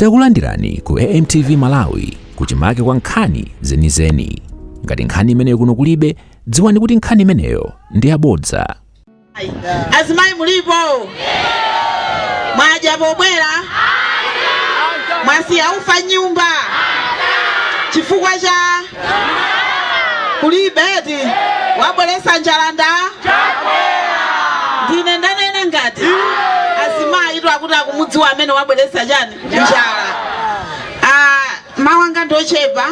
Takulandirani ku AMTV Malawi kuchimake kwa nkhani zenizeni. Ngati nkhani imeneyo kuno kulibe, dziwani kuti nkhani imeneyo ndi yabodza. Azimayi mulipo? Mwadya pobwera? Mwasiya ufa nyumba chifukwa cha kulibe eti? Wabweretsa njala nda ndine ndanena ngati azimayi tu akuti akumudziwa amene wabweretsa chani njala. Ah, mawu anga ndochepa.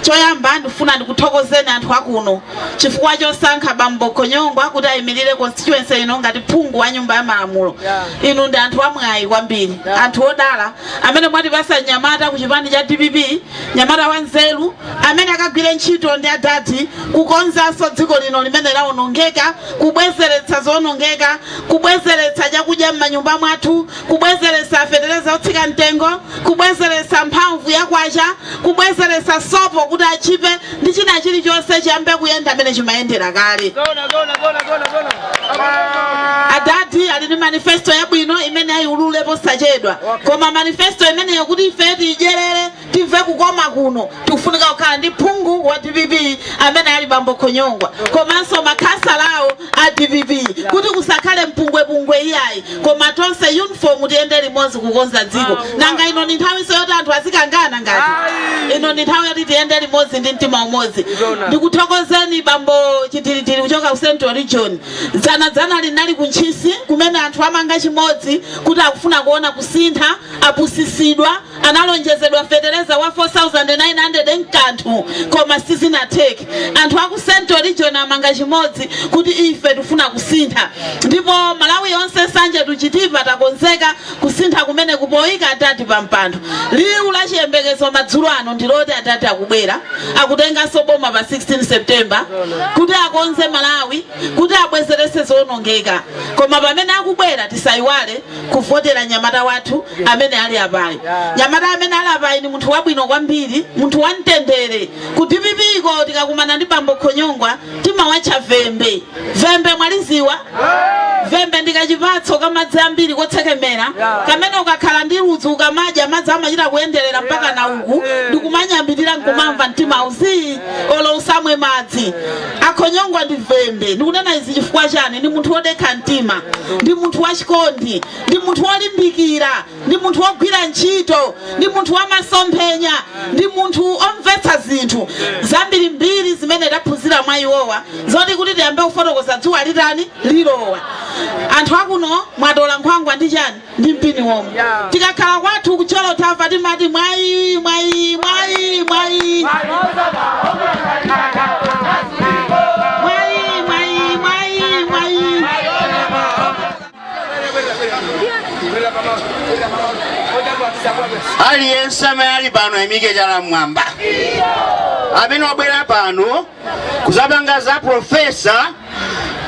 Choyamba ndifuna ndikuthokozeni anthu akuno chifukwa chosankha bambo Khonyongwa kuti ayimirire constituency ino ngati phungu wa nyumba ya malamulo. Inu ndi anthu amwayi kwambiri, anthu odala amene mwatipasa mnyamata ku chipani cha DPP, mnyamata wa nzeru amene akagwire ntchito ndi adadi kukonzanso dziko lino limene lawonongeka, kubwezeretsa zowonongeka, kubwezeretsa chakudya m'manyumba mwathu, kubwezeretsa fetereza otsika mtengo, kubwezeretsa mphamvu ya kwacha, kubwezeretsa sopo kuti achipe ndi china chilichonse chiyambe kuyenda amene chimayendera kale. Adadi ali ndi manifesto yabwino imene ayiulule posachedwa, koma manifesto imeneyo kuti ife tiyidyerere, timve kukoma kuno, tikufunika kukhala ndi phungu wa DPP amene ali bambo Khonyongwa komanso makhansala awo a DPP, kuti kusakhale mpungwepungwe iyayi, koma tonse uniform tiyende limodzi kukonza dziko. Nanga ino ndi nthawinso yoti anthu azikangana? Ngati ino ndi nthawi yoti tiyende limodzi ndi mtima umodzi. Ndikuthokozeni bambo Chidilidili kuchoka ku Central Region. Dzanadzana linali ku Ntchisi kumene anthu amanga chimodzi kuti akufuna kuona kusintha, apusisidwa, analonjezedwa fetereza wa 4900 nkanthu koma sizinatheke. Anthu aku Central Region amanga chimodzi kuti ife tifuna kusintha, ndipo Malawi yonse, Nsanje to Chitipa, takonzeka kusintha kumene kupoyika adadi pa mpando. Liwu la chiyembekezo madzulo ano ndiloti adadi akubwera, akutenganso boma pa 16 September kuti akonze Malawi, kuti abwezerese zowonongeka. Koma pamene akubwera, tisayiwale kuvotera nyamata wathu amene ali apayi. Nyamata amene ali apayi ni munthu wabwino kwambiri, munthu wamtendere. Ku DPP ko tikakumana ndi bambo Khonyongwa timawatcha vembe. Vembe mwaliziwa? Vembe ndi kachipatso kamadzi ambiri kotsekemera kamene ukakhala ndi ludzu ukamadya, madzi amachita kuyenderera mpaka na uku ndikumanyambitira, nkumamva mtima uzii olo usamwe madzi. Akhonyongwa ndi vembe. Ndikunena izi chifukwa chani? Ndi munthu wodekha mtima, ndi munthu wachikondi, ndi munthu wolimbikira, ndi munthu wogwira ntchito, ndi munthu wamasomphenya, ndi munthu omvetsa zinthu zambirimbiri zimene taphunzira mwa iwowa, zoti kuti tiyambe kufotokoza dzuwa litani lilowa. Anthu akuno mwatola nkhwangwa ndi chani ndi mpini womwe. Tikakhala kwathu kuThyolo tava timati mwayi, mwayi, mwayi, mwayi, mwayi, mwayi, mwayi, mwayi. Aliyense amene ali pano ayimike chala mmwamba, amene wabwera pano kuzapanga za profesa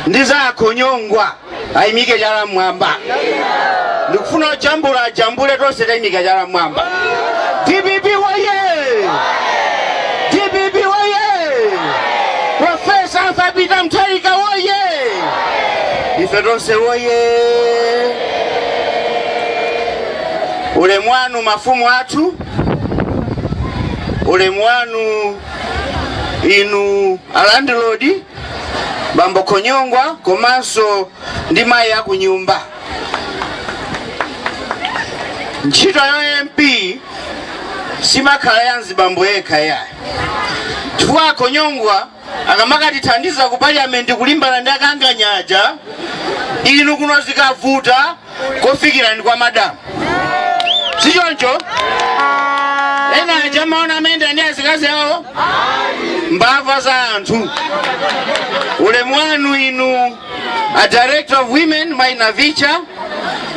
ndi za Akhonyongwa, ayimike chala mmwamba. Ndikufuna ojambula ajambule, tonse tayimika chala mmwamba. DPP woye! DPP woye! Profesa Arthur Peter Mutharika woye! Ife tonse woye! Ulemu wanu mafumu athu, ulemu wanu inu alandilodi, bambo Khonyongwa komanso ndi mayi akunyumba. Ntchito ya MP simakhala ya mzibambo yekha yayi, chifukwa Akhonyongwa akamakatithandiza ku parliament kulimbana ndi akanganyaja, inu kuno zikavuta kofikira ndi kwa madamu, sichoncho? Ena aja maona amayenda ndi azikazi awo, mbava za anthu. Ulemu wanu inu a Director of Women, Mai Navicha.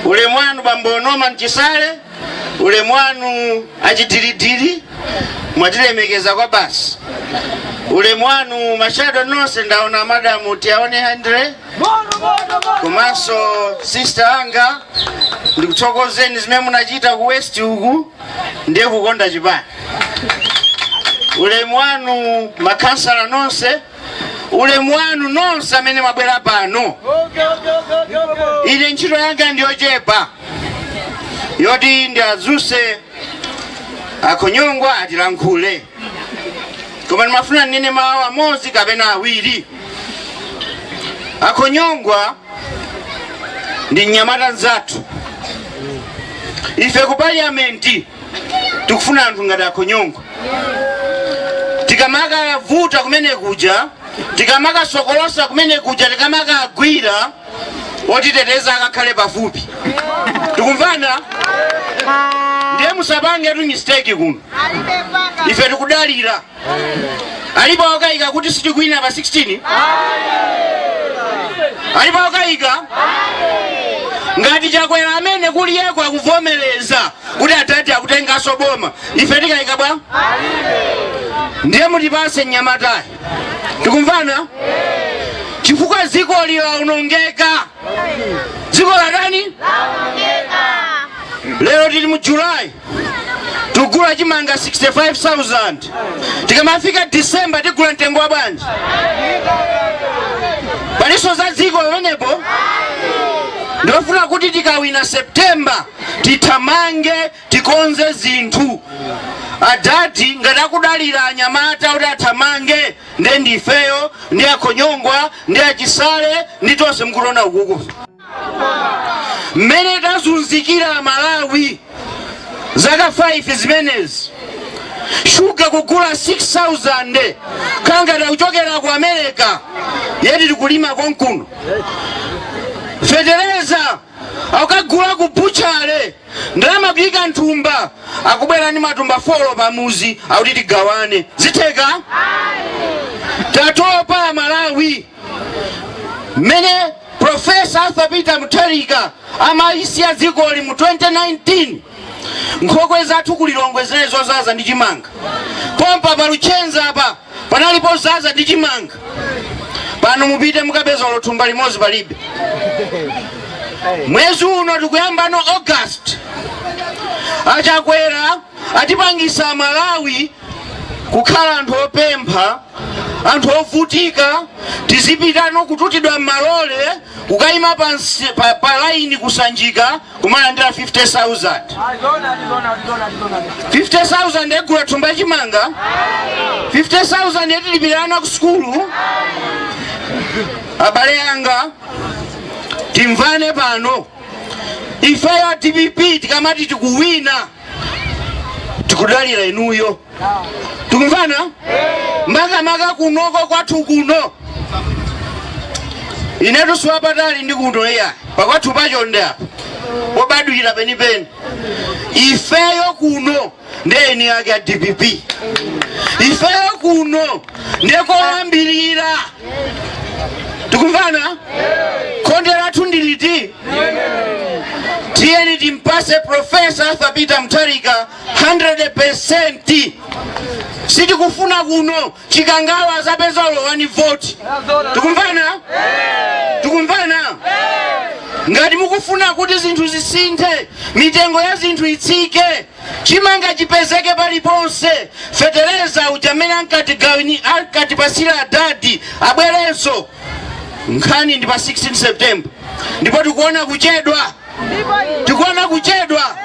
Ulemu wanu bambo Norman Chisale. Ulemu wanu Achidiridiri, mwatilemekeza kwa basi. Ulemu wanu ma shadow nonse, ndaona madamu Tiaone Andre komanso sister anga, ndikuthokozeni zimene munachita ku West uku, ndiye kukonda chipani. Ulemu wanu makhansala nonse, ulemu wanu nonse amene mwabwera pano. Ine ntchito yanga ndiyochepa yoti ndiadzuse. Akhonyongwa atilankhule, koma ndimafuna ndinene mawu amodzi kapena awiri. Akhonyongwa ndi mnyamata mzathu. Ife ku parliament tikufuna anthu ngati Akhonyongwa. Tikamakavuta kumene kuja, tikamakasokolosa kumene kuja, tikamakagwira, otiteteza akakhale pafupi. Tikumvana? Ndiye musapange tu mistake kuno, ife tikudalira. Alipo okayika kuti sitikuwina pa 16? Alipo okayika? Ngati Chakwera amene kuliyeko akuvomereza kuti atati akutenganso boma, ife tikayika bwa? Ndiye mutipase mnyamatayi. Tikumvana? Chifukwa dziko lilawonongeka. Dziko latani? Lero tili mu July, tikugula chimanga 65,000. Tikamafika December tigula mtengo wa bwanji? Palinso za dziko pamenepo? Ndofuna kuti tikawina September tithamange, tikonze zinthu. Adadi ngati akudalira anyamata kuti athamange, nde ndifeyo ndi Akhonyongwa ndi Achisale ndi tonse mukutiona ukuku. Mmene tazunzikira Malawi zaka 5 zimenezi, shuga kugula 6000 kangati akuchokera ku America, yeti tikulima konkuno. Fetereza akagula ku butchery, ndalama kuyika nthumba, akubwera ndi matumba 4 pamuzi akuti tigawane. Zitheka? Tatopa Malawi. Mmene Professor Arthur Peter Mutharika amayisiya dzikoli mu 2019, nkhokwe zathu kulilongwe zinali zozaza ndi chimanga, pompa pa Luchenza apa panalipo zaza ndi chimanga. Pano mupite mukapeza olo thumba limodzi palibe. Mwezi uno tikuyambano August, Achakwera atipangisa Malawi kukhala anthu opempha, anthu ovutika. Tizipitano kututidwa m'malole, kukayima pa laini kusanjika kumalandira 50,000. 50,000 egula thumba chimanga? 50,000 yetilipirana ku sukulu? Abale anga, timvane pano. Ifeyo DPP tikamati tikuwina, tikudalira inuyo. Tikumvana? Makamaka kunoko kwathu kuno, inetu siwapatali ndi kuno iya, pakwathu pachonde apa pobadwira penipeni. Ifeyo kuno ndeni yake ya DPP, ifeyo kuno ndekoyambirira. Tikumvana? Khonde lathu ndiliti? Tiyeni timpase Professor Arthur Peter Mutharika 100%. Sitikufuna kuno Chikangawa azapeza olo 1 vote. Tikumvana? Tikumvana? Ngati mukufuna kuti zinthu zisinthe, mitengo ya zinthu itsike, chimanga chipezeke paliponse, fetereza uja amene ankatipasira adadi abwerenso, nkhani ndi pa 16 September. Ndipo tikuona kuchedwa, tikuona kuchedwa.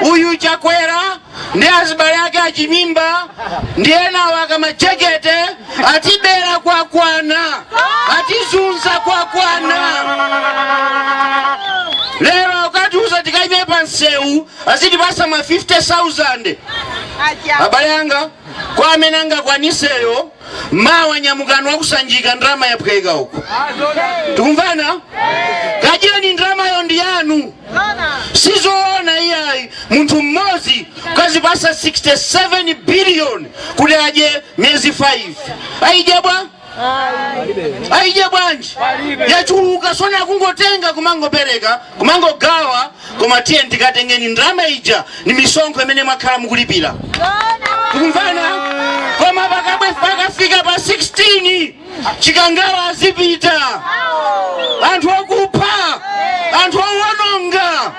Uyu Chakwera ndi azibale ake achimimba ndi enawo akamajekete atibera kwakwana, atizunza kwakwana. Lero akatiuza tikaime pa msewu azitipasa ma 50,000. Abale anga, kwa amene angakwaniseyo, mawa nyamukano wakusanjika, ndalama yaphweka uko. Tikumvana? Kadyeni ndalamayo ndi yanu. Sizoona iyayi, munthu mmodzi kukazipasa 67 billion kuti adye miyezi 5. Aidye bwa? Aidye bwanji? Yachuluka. Sona kungotenga kumangopereka, kumangogawa. Koma tiye tikatengeni ndalama ija, ni misonkho imene mwakhala mukulipira. Tikumvana? Koma pakabwe pakafika pa 16, Chikangawa azipita. Anthu okupha, anthu owononga,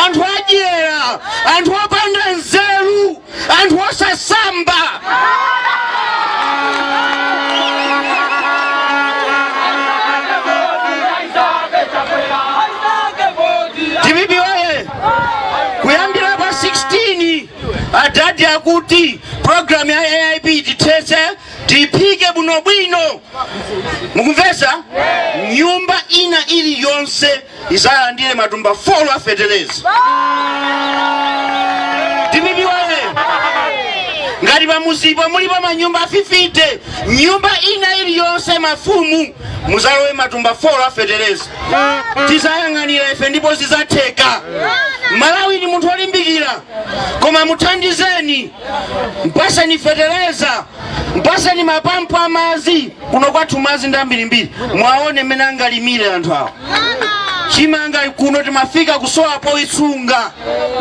anthu adyera, anthu opanda nzeru, anthu osasamba. DPP oye! Kuyambira pa 16 Adadi akuti program ya AIP tithetse, tiphike bwinobwino. Mukumvesa? Nyumba ina iliyonse izalandire matumba 4 a fetereza. DPP waye! Ngati pamuzipo mulipo manyumba 50, nyumba ina iliyonse, mafumu, muzalowe matumba 4 a fetereza. Tizayang'anira ife ndipo zizatheka. Malawi ni munthu olimbikira, koma muthandizeni, mpaseni fetereza, mpaseni mapampu amazi. Kuno kwathu mazi ndi ambirimbiri. Mwaone mmene angalimire anthu awa chimanga. Kuno timafika kusowa poisunga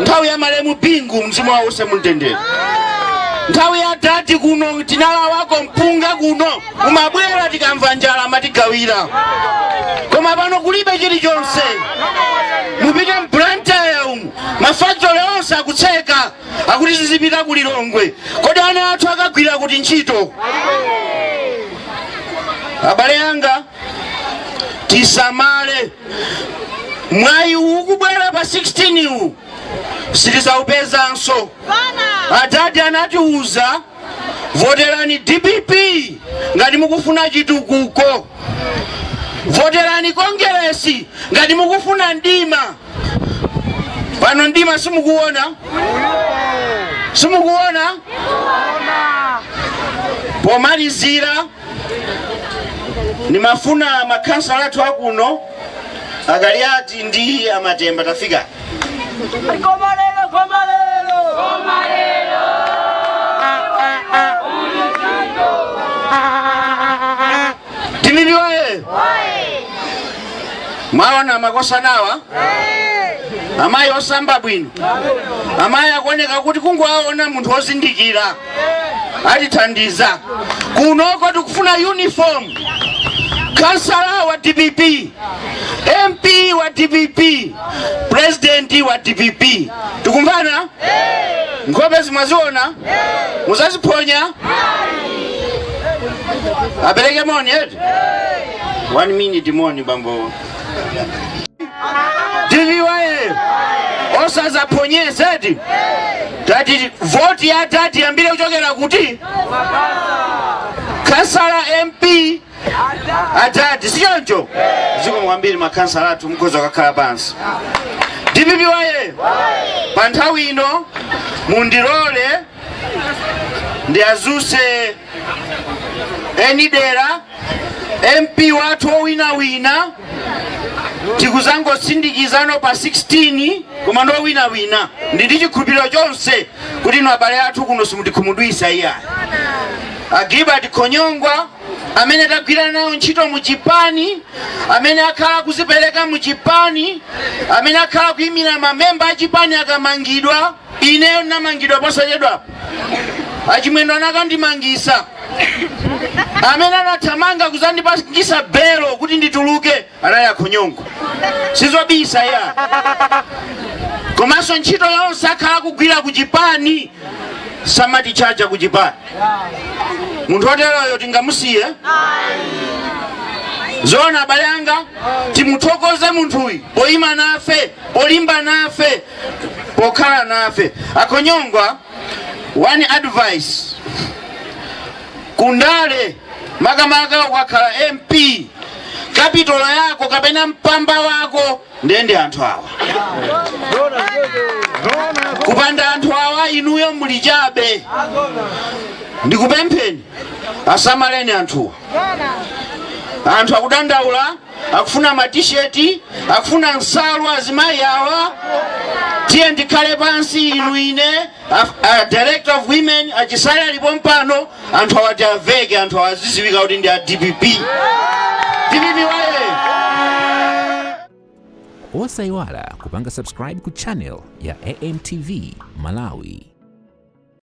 nthawi ya malemu Bingu, mzimu wawo use mumtendere. Nthawi ya dadi kuno tinalawako mpunga kuno, umabwera tikamva njala, amatigawira, koma pano kulibe chilichonse. Mupite mBlantyre umu, mafactory onse akutseka, akuti zizipita ku Lilongwe. Kodi ana athu akagwira kuti ntchito? Abale anga, tisamale. Mwayi ukubwera pa 16 uwu sitizaupezanso. Adadi anatiuza, voterani DPP ngati mukufuna chitukuko, voterani Kongeresi ngati mukufuna mdima. Pano mdima simukuona? Simukuona? Pomalizira, nimafuna makhansala athu akuno, Akaliati ndi Amatemba, tafika. Komalelo, komalelo! Komalelo! DPP waye! Mwaona makosanawa, amayi osamba bwino, amayi akuoneka kuti kungowaona munthu wozindikira, atithandiza. Kunoko tikufuna uniform: kansala wa DPP, MP wa DPP, president wa DPP. Tikumvana? Nkhope zimwaziona, muzaziphonya. Apereke moni eti, one minute moni. Bambo, DPP waye! Osazaphonyesa eti. Tati voti ya tati yambire kuchokera kuti kansala, MP, atati, sichoncho? Zikomo kwambiri makhansala athu, mukhoza kukhala pansi. DPP waye! Pa nthawi ino mundilole ndiazuse eni dera, MP wathu owinawina. Tikuzangosindikizano pa 16, koma ndi owinawina. Ndi chikhulupiriro chonse kuti inu abale athu kuno simutikhumudwisa iyayi. A Gilbert Khonyongwa, amene tagwira nawo ntchito mu chipani, amene akhala kuzipereka mu chipani, amene akhala kuyimira mamemba a chipani akamangidwa. Ineyo ndinamangidwa posachedwapo, Achimwendo anakandimangisa. Amene anathamanga kuzandipangisa belo kuti ndituluke anali Akhonyongwa, sizobisa ya. Komanso ntchito yonse akhala kugwira ku chipani, samatichaja ku chipani. Munthu oteroyo tingamusiye? Zoona, abale anga, timuthokoze munthuyu poyima nafe, polimba nafe, pokhala nafe. Akhonyongwa, one advice: kundale, makamaka ukakhala MP, capital yako kapena mpamba wako ndende anthu awa. Kupanda anthu awa inuyo muli chabe. Ndikupempheni, asamaleni anthuwa. Anthu akudandaula, akufuna matisheti, akufuna nsalu azimayi awa. Tiye ndikhale pansi inu, ine, a director of women Achisale alipo mpano. Anthu awa tiaveke, anthu awa aziziwika kuti ndi a DPP. DPP waye! Osayiwala kupanga subscribe ku channel ya AMTV Malawi.